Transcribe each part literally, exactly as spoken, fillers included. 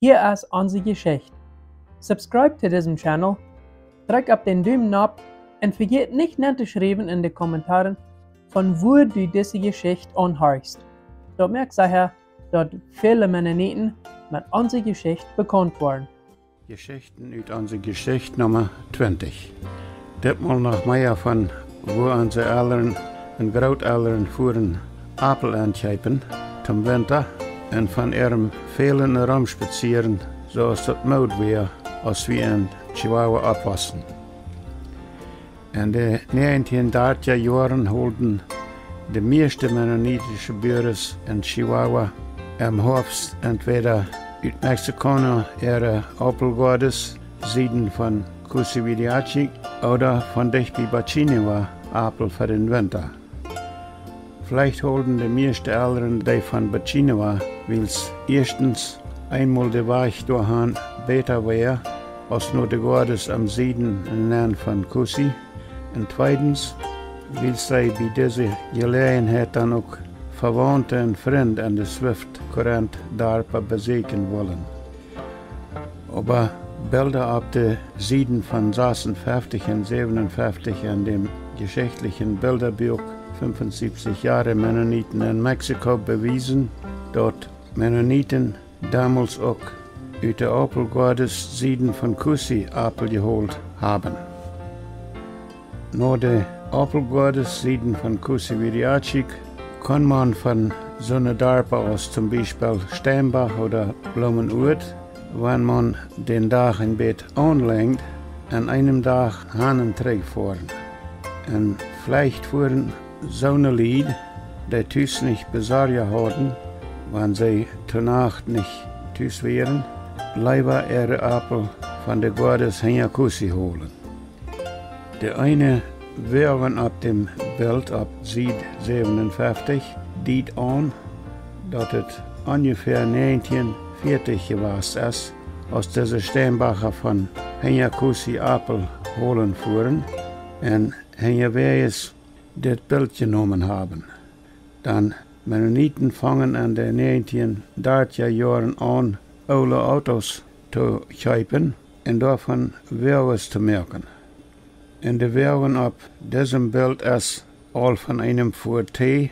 Hia es onse Jeschicht. Subscribe to disen Channel, drekj opp dän Dumen nopp un vejät nich nen to schriewen en de Kommentaren, von wua du dise Jeschicht aunhorchst. Daut moakt secha, daut väle Mennoniten met onse Jeschicht bekaunt woaren. Jeschichten ut onse Jeschicht Numma twintich. Ditmol noch mea von wua onse Elren un Grootelren fuaren Apel enkjeepen toom Winta un von äarem välen Romspazieren, soo aus daut Mood wia, aus wie en Chihuahua oppwossen. En de näajentieen dartja Joaren holden de mieeschte mennonitische Buares en Chihuahua em Hoafst entwäda ut Mexikauna äare Apelgoades Sieden von Cusi Huiriachi ooda von dicht bie Bachíniwa Apel fa dän Winta. Veleicht holden de mieeschte Elren dee von Bachíniwa, wiels ieeschtens eemol de Wajch doahan bäta wia aus no de Goades aum Sieden un Nenn von Cusi, un tweedens, wiels see bie dise Jeläajenheit dan uk Vewaunte un Frind en de Swift Current Darpa besieekjen wullen. Oba Bilda opp de Sieden von sasunfeftich un säwenunfeftich en däm jeschichtlichen Bildabuak fünfundsiebzig Jahre Mennoniten in Mexiko bewiesen, daut Mennoniten domols uk ut de Apelgoades Sieden von Cusi Apel jeholt haben. No de Apelgoades Sieden von Cusi Huiriachi kunn maun von soone Darpa aus toom Biespel Steinbach ooda Blumenort, wan maun dän Dach een bät aunlenjd, en eenem Dach han un trigj foaren. Un veleicht fuaren soone Lied, dee tus nich Besorja hauden, wan see to Nacht nich tus wieren, leewa äare Apel von de Goades hinja Cusi holen. De eene Woagen opp däm Bilt opp Sied säwenunfeftich diet aun, daut et onjefäa näajentieen vieetich jewast es, aus dise Steinbacha von hinja Cusi Apel holen fuaren un hinjawäajes dit Bilt jenomen haben. Dan Mennoniten fungen en de näajentieen dartja Joaren aun, oole Autos to kjeepen un doavon Woages to moaken. Un de Woagen opp disem Bilt es aul von eenem Ford T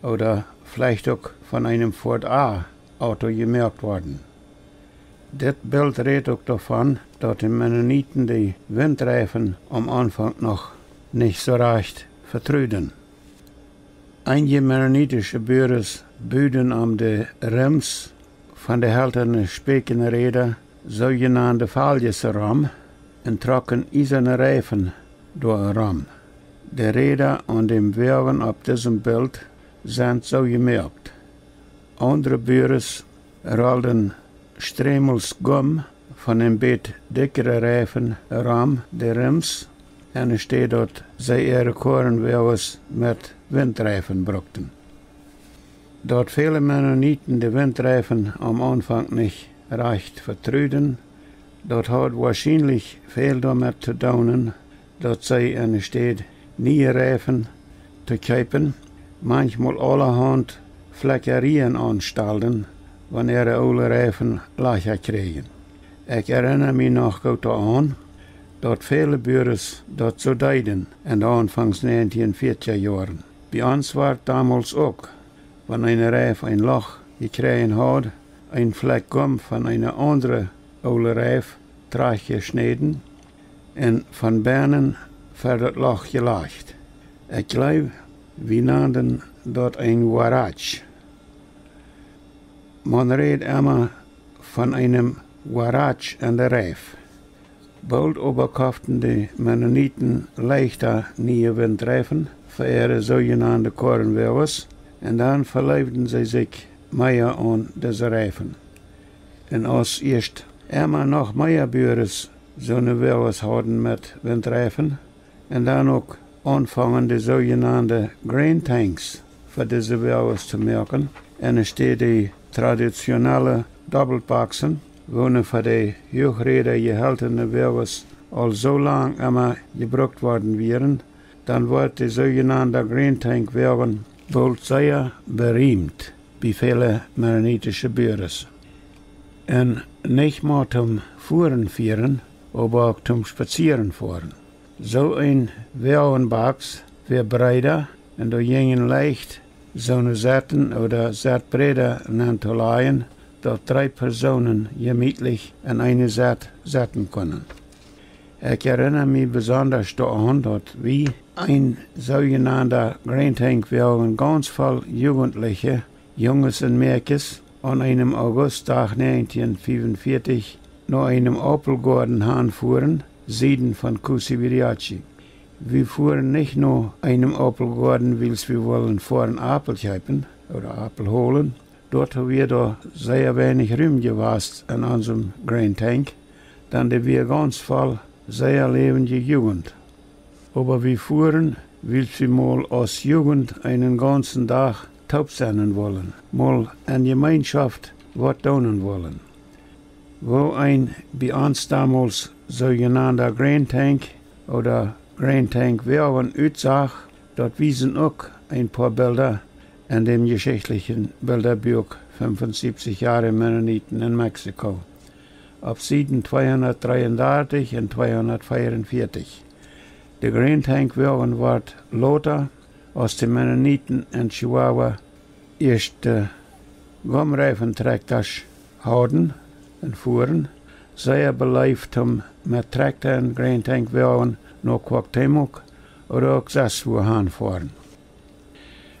ooda veleicht uk von eenem Ford A Auto jemoakt worden. Dit Bilt rät uk doavon, daut de Mennoniten de Wintreifen aum Aunfank noch nich soo rajcht vetruden. Eenje mennonitische Buares buden om de Rims von de heltane Späakjenräda soojenande Faljes rom un trocken iesane Reifen doa rom. De Räda aun däm Woagen opp disem Bilt sent soo jemoakt. Aundre Buares rolden Strämels Gum von een bät dikjre Reifen rom de Rims, enne Städ daut see äare Koarenwoages met Wintreifen brukten. Daut väle Mennoniten de Wintreifen aum Aunfank nich rajcht vetruden, daut haud woarschienlich väl doamet to doonen, daut see enne Städ niee Reifen to kjeepen, manchmol aulahaunt Fleckjarieen aunstalden, wan äare oole Reifen Lajcha kjrieejen. Ekj erinna mie noch goot doaraun, daut väle Buares daut soo deeden en de aunfangs näajentieen vieetja Joaren. Bie ons wort domols uk, wan een Reif een Loch jekjräajen haud, een Flekj Gum von eene aundre oole Reif trajcht jeschnäden un von bennen ver daut Loch jelajcht. Ekj jleew, wie nanden daut een Huarache. Maun räd emma von eenem Huarache en de Reif. Boolt oba koften de Mennoniten leichta niee Wintreifen fa äare soojenande Koarenwoages, un dan veleewden see sikj mea aun dise Reifen. Un aus ieescht emma noch mea Buares soone Woages hauden met Wintreifen, un dan uk aunfungen de soojenande Grain Tanks fa dise Woages to moaken, enne Städ de traditionelle Dobbeltboxen, woone fa de Huachräda jeheltene Woages aul soo lang emma jebrukt worden wieren, dan wort de soojenande Grain Tank Woagen boolt sea beriemt bie väle mennonitische Buares. Un nich mau toom Fuaren fieren, oba uk toom Spazieren foaren. Soo een Woagenbox wia breeda un doa jinjen leicht soone Setten ooda Setbräda nenn to lajen, daut dree Persoonen jemietlich en eene Sett setten kunnen. Ekj erinna mie besondasch doaraun, daut wie een soojenaunden Grain Tank Woagen gaunz voll Jugendliche, Junges un Mäakjes, aun eenem Augustdach näajentieen fiefunvieetich no eenem Aupelgoaden han fuaren, Sieden von Cusihuiriachi. Wie fuaren nich no eenem Aupelgoaden, wiels wie wullen foaren Aupel kjeepen ooda Aupel holen. Doatoo wia doa sea weinich Rum jewast en onsem Grain Tank, dan dee wia gaunz voll sea läwendje Jugend. Oba wie fuaren, wiels wie mol aus Jugend eenen gaunzen Dach toop sennen wullen, mol en Jemeenschoft waut doonen wullen. Woo een bie ons domols soojenaunden Grain Tank ooda Grain Tank Woagen utsach, daut wiesen uk een poa Bilda en däm jeschichtlichen Bildabuak Fünfundsiebzig Jahre Mennoniten in Mexiko, opp Sieden tweehundatdreeundartich un tweehundatveeaunvieetich. De Grain Tank Woagen wort lota, aus de Mennoniten en Chihuahua ieeschte Gumreifentrakjtasch hauden un fuaren, sea beleeft toom met Trakjta un Grain Tank Woagen no Cuauhtémoc ooda uk sestwua han foaren.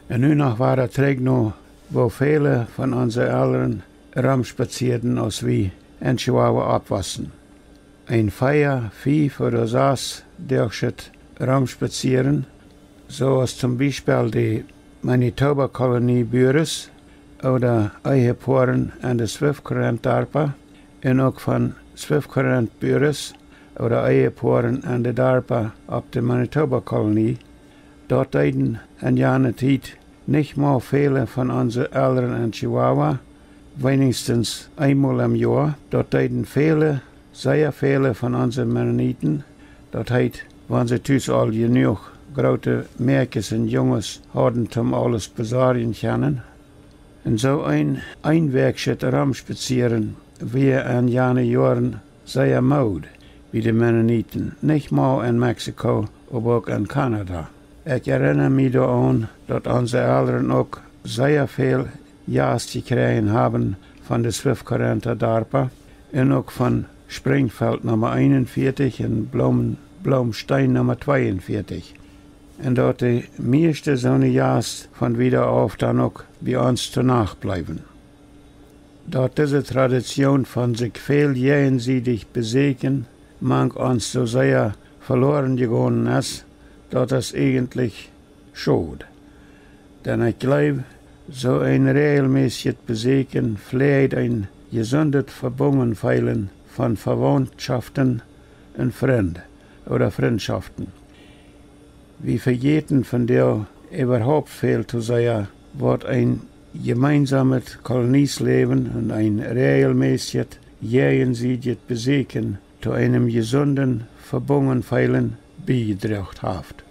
Un nu noch wada trigj no woo väle von onse Elren romspazieeden, aus wie en Chihuahua oppwossen. Een vea, fief ooda sas Doag Romspazieren, soo aus toom Biespel de Manitoba Kolonie Buares ooda Ehepoaren en de Swift Current Darpa un uk von Swift Current Buares ooda Ehepoaren en de Darpa opp de Manitoba Kolonie. Daut deeden en jane Tiet nich mau väle von onse Elren en Chihuahua, weinichstens eenmol em Joa. Daut deeden väle, sea väle von onse Mennoniten. Daut heet, wan see tus aul jenuach groote Mäakjes un Junges hauden toom aules besorjen kjennen. Un soo een eenwäakjet Romspazieren wia en jane Joaren sea Mood bie de Mennoniten, nich mau en Mexiko, oba uk en Kanada. Ekj erinna mie doaraun, daut onse Elren uk sea väl Jast jekjräajen haben von de Swift Currenta Darpa un uk von Springfeld Numma eenunvieetich un Blom-, Blomstein Numma tweeunvieetich. Un daut de mieeschte soone Jast von wieda auf dan uk bie ons to Nacht bleewen. Daut dise Tradition von sikj väl jäajensiedich besäkjen mank ons soo sea veloaren jegonen es, daut es eejentlich schod. Dan ekj jleew, soo een räajelmäsjet Besäkjen fläajt een jesundet Vebungenfeelen von Vewaundschoften un Frind ooda Frindschoften. Wie vejäten vondoag äwahaupt väl to sea, waut een jemeensamet Koloniesläwen un een räajelmäsjet jäajensiedjet Besäkjen to eenem jesunden Vebungenfeelen biejedroagen haft.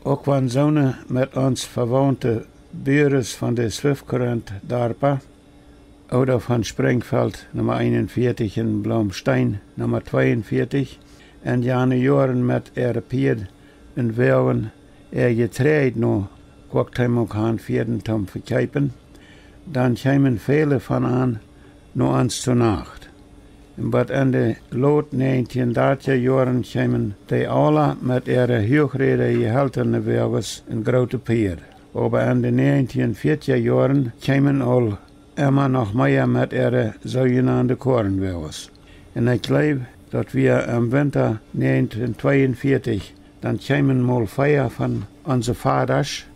Uk wan soone met ons vewaunte Buares von de Swift Current Darpa ooda von Springfeld Numma eenunvieetich un Blomstein Numma tweeunvieetich en jane Joaren met äare Pieed un Woagen äa Jetreid no Cuauhtémoc han fieeden toom vekjeepen, dan kjeemen väle von an no ons to Nacht. Un bat en de lot näajentieen dartja Joaren kjeemen dee aula met äare huachräda jeheltene Woages un groote Pieed. Oba en de näajentieen vieetja Joaren kjeemen aul emma noch mea met äare soojenande Koarenwoages. Un ekj jleew, daut wia em Winta näajentieen tweeunvieetich, dan kjeemen mol vea von onse Vadasch,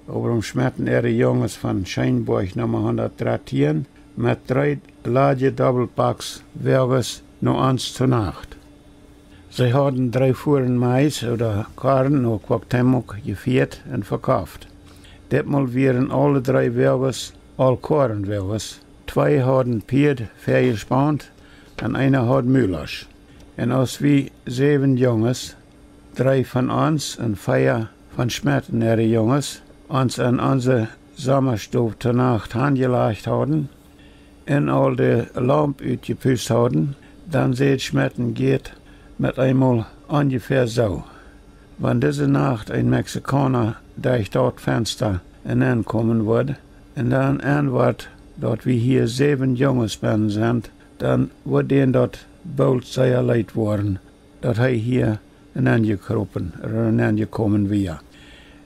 Abram Schmetten äare Junges von Scheenborg Numma hundatdrettieen, met dree ladje Dobbelbox Woages no ons to Nacht. See hauden dree Fuaren Mais ooda Koaren no Cuauhtémoc jefieet un vekoft. Ditmol wieren aule dree Woages aul Koarenwoages. Twee hauden Pieed väajespaund un eena haud Mulasch. Un aus wie säwen Junges, dree von ons un vea von Schmetten äare Junges, ons en onse Sommastow to Nacht hanjelajcht hauden, un aul de Laump utjepust hauden, dan säd Schmetten Gerd met eemol onjefäa soo: Wan dise Nacht een Mexikauna derch daut Fensta enenkomen wudd, un dan enwoat, daut wie hia säwen Junges bennen sent, dan wudd dän daut boolt sea leet woaren, daut hee hia enenjekropen, enenjekomen wia.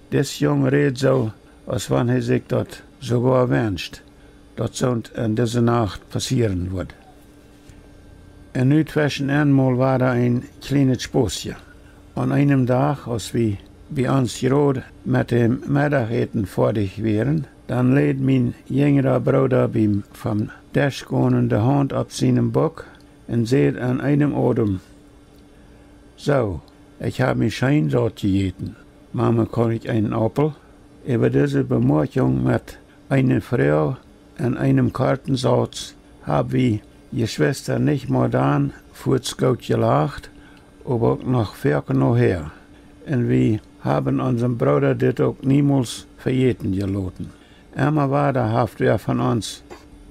Dis Jung räd soo, aus wan hee sikj daut soogoa wenscht, daut soont en dise Nacht passieren wudd. Un nu tweschen enmol wada een kjlienet Spossje. Aun eenem Dach, aus wie bie ons jrod met däm Meddachäten foadich wieren, dan läd mien jinjra Brooda biem vom Desch gonen de Haunt opp sienem Buck un säd en eenem Odem: Soo, ekj hab mie scheen saut jejäten. Mame, kaun ekj eenen Aupel? Äwa dise Bemoakjunk met eene Froag en eenem korten Sauz hab wie Jeschwista nich mau dan fuaz goot jelacht, oba uk noch foaken nohäa. Un wie haben onsem Brooda dit uk niemols vejäten jeloten. Emma wada haft wäa von ons,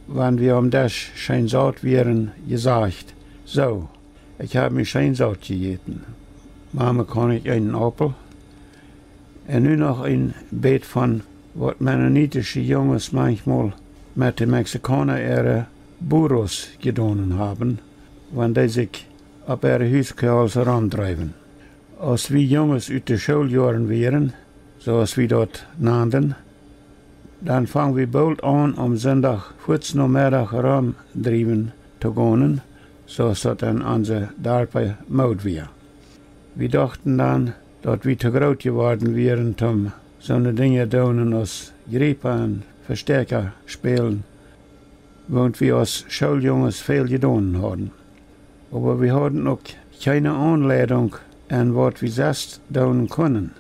wan wie aum Desch scheen saut wieren, jesajcht: Soo, ekj hab mie scheen saut jejäten. Mame, kaun ekj eenen Aupel? Un nu noch een bät von waut mennonitische Junges manchmol met de Mexikauna äare burros jedonen haben, wan dee sikj opp äare Huskjoagels romdreewen. Aus wie Junges ut de Schooljoaren wieren, soo aus wie daut nanden, dan fong wie boolt aun, aum Sindach fuaz Nomeddach romdriewen to gonen, soo aus daut en onse Darpa Mood wia. Wie dochten dan, daut wie too groot jeworden wieren toom soone Dinja doonen aus Jriepa un Vestäakja spälen, woont wie aus Schooljunges väl jedonen hauden. Oba wie hauden uk kjeene Aunleidunk en waut wie sest doonen kunnen.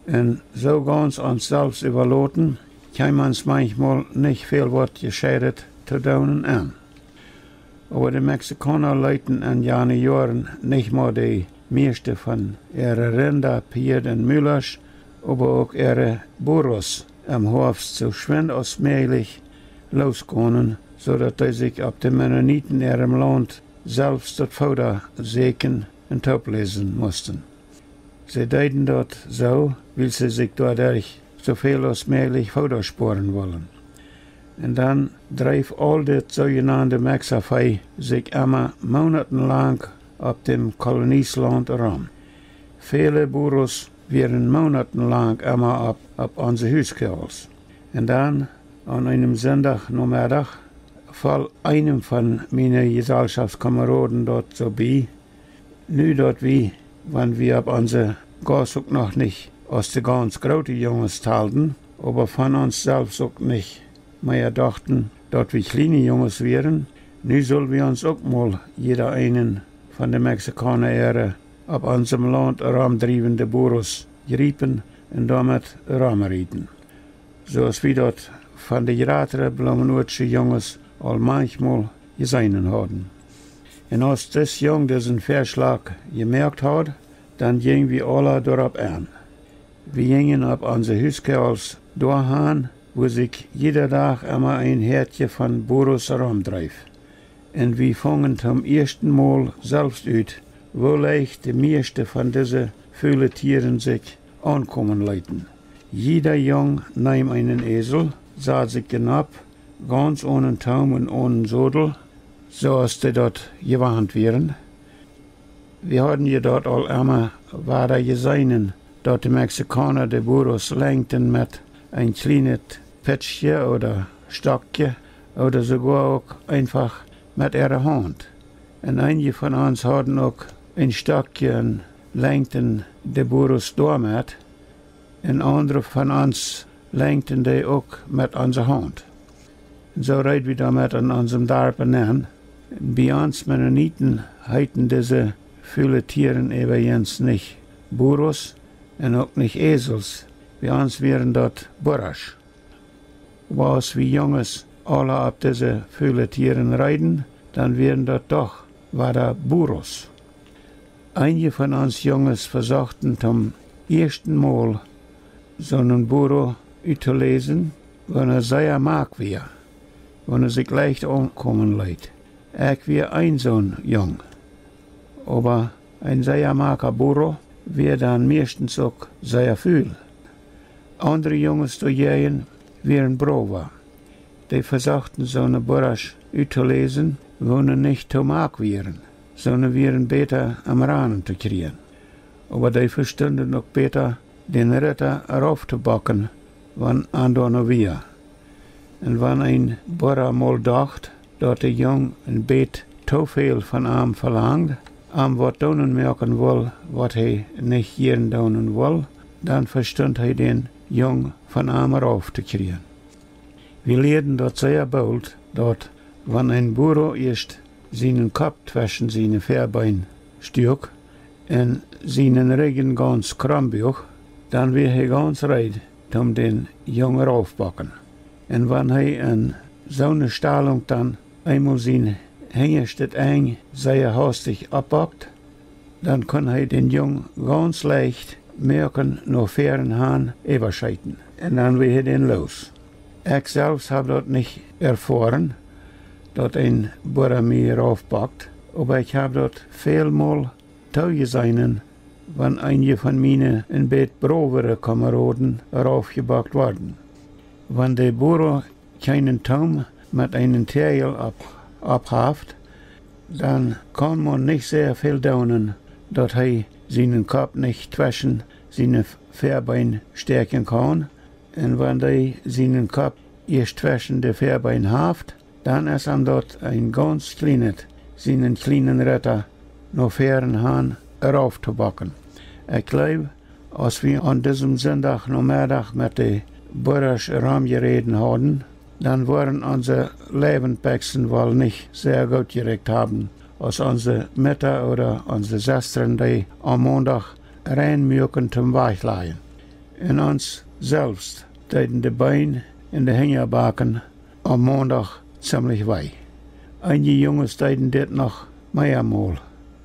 Un soo gaunz ons selfst äwaloten, kjeem ons manchmol nich väl waut Jescheidet to doonen en. Oba de Mexikauna leeten en jane Joaren nich mau de mieeschte von äare Rinda, Pieed un Mulasch, oba uk äare burros em Hoafst soo schwind aus mäajlich loosgonen, soo daut dee sikj opp de Mennoniten äarem Launt selfst daut Fooda säkjen un toopläsen musten. See deeden daut soo, wiels see sikj doaderch soo väl aus mäajlich Fooda spoaren wullen. Un dan dreef aul dit soojenande Mexavee sikj emma moonatenlang opp däm Kolonieslaunt rom. Väle burros wieren moonatenlang emma opp, opp onse Huskjoagels. Un dan, aun eenem Sindach Nomeddach, foll eenem von miene Jesalschoftskameraden daut soo bie, nu daut wie, wan wie opp onse Gauss uk noch nich aus de gaunz groote Junges talden, oba von ons selfst uk nich mea dochten, daut wie kjliene Junges wieren, nu sull wie ons uk mol jieda eenen von de Mexikauna äare opp onsem Launt romdriewende burros jriepen un doamet romrieten, soo aus wie daut von de jratre Bloomenuatsche Junges aul manchmol jeseenen hauden. Un aus dis Jung disen Väaschlach jemoakt haud, dan jinj wie aula doaropp en. Wie jinjen opp onse Huskjoagels doahan, wua sikj jieda Dach emma een Häadje von burros romdreef. Un wie fungen toom ieeschten Mol selfst ut, woo leicht de mieeschte von dise fule Tieren sikj aunkomen leeten. Jieda Jung neem eenen Esel, sad sikj doaropp, gaunz onen Toom un onen Sodel, soo aus dee daut jewant wieren. Wie hauden je daut aul emma wada jeseenen, daut de Mexikauna de burros lenkjten met een kjlienet Pitschje ooda Stockje ooda soogoa uk eenfach met äare Haunt. Un eenje von ons hauden uk een Stockje un lenkjten de burros doamet, un aundre von ons lenkjten dee uk met onse Haunt. Un soo reed wie doamet en onsem Darp enenn. Bie ons Mennoniten heeten dise fule Tieren äwajens nich burros un uk nich Esels. Bie ons wieren daut burros. Oba aus wie Junges aula opp dise fule Tieren reeden, dan wieren daut doch wada burros. Eenje von ons Junges vesochten toom ieeschten Mol soonen burro uttoläsen, woona sea mak wia. wan hee sikj leicht aunkomen leet. Ekj wia een soon Jung. Oba een sea maka Burro wia dan mieeschtens uk sea ful. Aundre Junges doajäajen wieren browa. Dee vesochten soone Burrasch uttoläsen, woone nich too mak wieren, soone wieren bäta aum Ranen to kjrieen. Oba dee vestunden uk bäta, dän Ritta rauf to bocken, wan an doa no wia. Un wan een Burra mol docht, daut de Jung een bät too väl von am velangd, am waut doonen moaken wull, waut hee nich jieren doonen wull, dan vestunt hee dän Jung von am rauf to kjrieen. Wie lieeden daut sea boolt, daut wan een Burro ieescht sienen Kopp tweschen siene Väabeen stuak un sienen Rigjen gaunz kromm buach, dan wia hee gaunz reed, om dän Jung rauf to bocken. Un wan hee en soone Stalunk dan eemol sien hinjaschtet Enj sea haustich oppbockt, dan kunn hee dän Jung gaunz leicht moaken no väaren han äwascheeten. Un dan wia hee dän loos. Ekj selfst hab daut nich erfoaren, daut een Burra mie rauf bockt, oba ekj hab daut välmol toojeseenen, wan eenje von miene een bät browere Komeroden rauf jebockt worden. Wan de Burro kjeenen Toom met eenen Täajel opp, opphaft, dan kaun maun nich sea väl doonen, daut hee sienen Kopp nich tweschen siene Väabeen stäakjen kaun. Un wan dee sienen Kopp ieescht tweschen de Väabeen haft, dan es am daut een gaunz kjlienet, sienen kjlienen Ritta no väaren han rauf to bocke. Ekj jleew, aus wie aun disem Sindach Nomeddach met de Burrasch romjeräden hauden, dan wieren onse Läwendbekjsen woll nich sea goot jerikjt haben, aus onse Mutta ooda onse Sestren dee aum Mondach rein muaken toom wajchlajen. Un ons selfst deeden de Been un de Hinjabaken aum Mondach ziemlich wee. Eenje Junges deeden dit noch meamol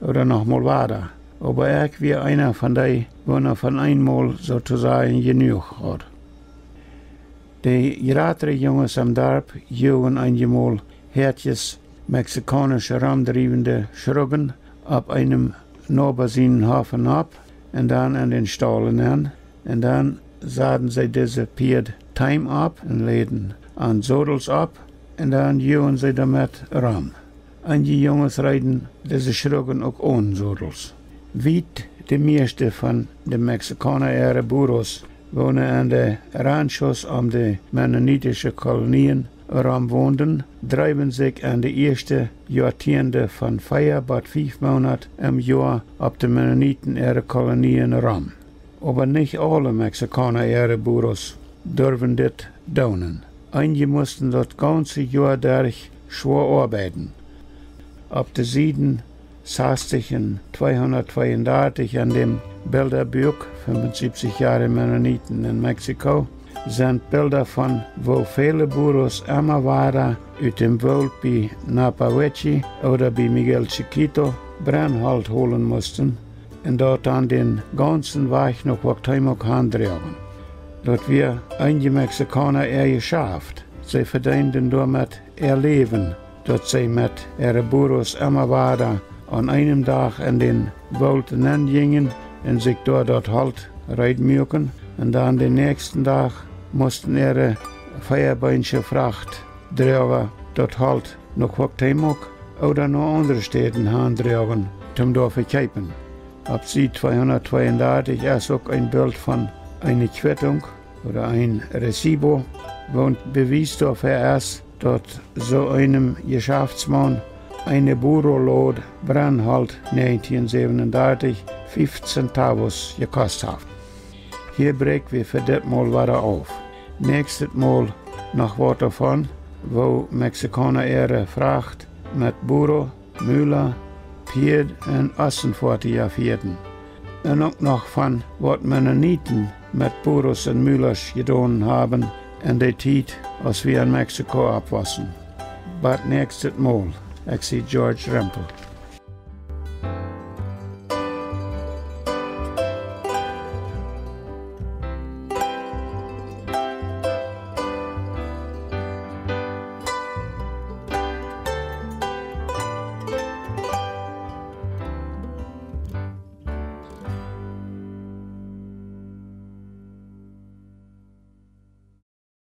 ooda noch mol wada, oba ekj wia eena von dee, woona von eenmol soo to sajen jenuach haud. De jratre Junges em Darp juagen eenjemol Häatjes mexikaunische romdriewende Schruggen opp eenem Noba sienen Hoff opp un dan en dän Staul nenn. Un dan saden see dise Pieed Teem opp un läden an Sodels opp, un dan juagen see doamet rom. Eenje Junges reeden dise Schruggen uk one Sodels. Wiet de mieeschte von de Mexikauna äare Burros, woone en de Ranchos om de mennonitische Kolonien rom wonden, dreewen sikj en de ieeschte Joatieende von vea bat fief Moonat em Joa opp de Mennoniten äare Kolonien rom. Oba nich aule Mexikauna äare Burros durwen dit doonen. Eenje musten daut gaunze Joa derch schwoa oabeiden. Opp de Sieden sastich un tweehundatzweiundartich en däm Bildabuak, fiefunsiebzig Joa Mennoniten en Mexiko, sent Bilda von woo väle Burros emma wada ut däm Woolt bie Napawechi ooda bie Miguel Chiquito Brennholt holen musten, un daut dan dän gaunzen Wajch no Cuauhtémoc handroagen. Daut wia eenje Mexikauna äa Jeschaft. See vedeenden doamet äa Läwen, daut see met äare Burros emma wada aun eenem Dach en dän Woolt nenn jinjen un sikj doa daut Holt reed muaken, un dan dän näakjsten Dach musten äare veabeensche Frachtdroaga daut Holt no Cuauhtémoc ooda no aundre Städen handroagen, toom doa vekjeepen. Opp Sied tweehundatzweiundartich es uk een Bilt von eene Quittung ooda een Recibo, waut Bewies doafäa es, daut soo eenem Jeschaftsmaun eene Burro-Load Brennholt näajentieen säwenundartich fief centavos jekost haft. Hia bräakj wie fa dit Mol wada auf. Näakjstet Mol noch waut doavon, woo Mexikauna äare Fracht met Burro, Mula, Pieed un Ossenfoatieja fieeden. Un uk noch von waut Mennoniten met Burros un Mulasch jedonen haben en de Tiet, aus wie en Mexiko oppwossen. Bat näakjstet Mol, ekj sie George Rempel.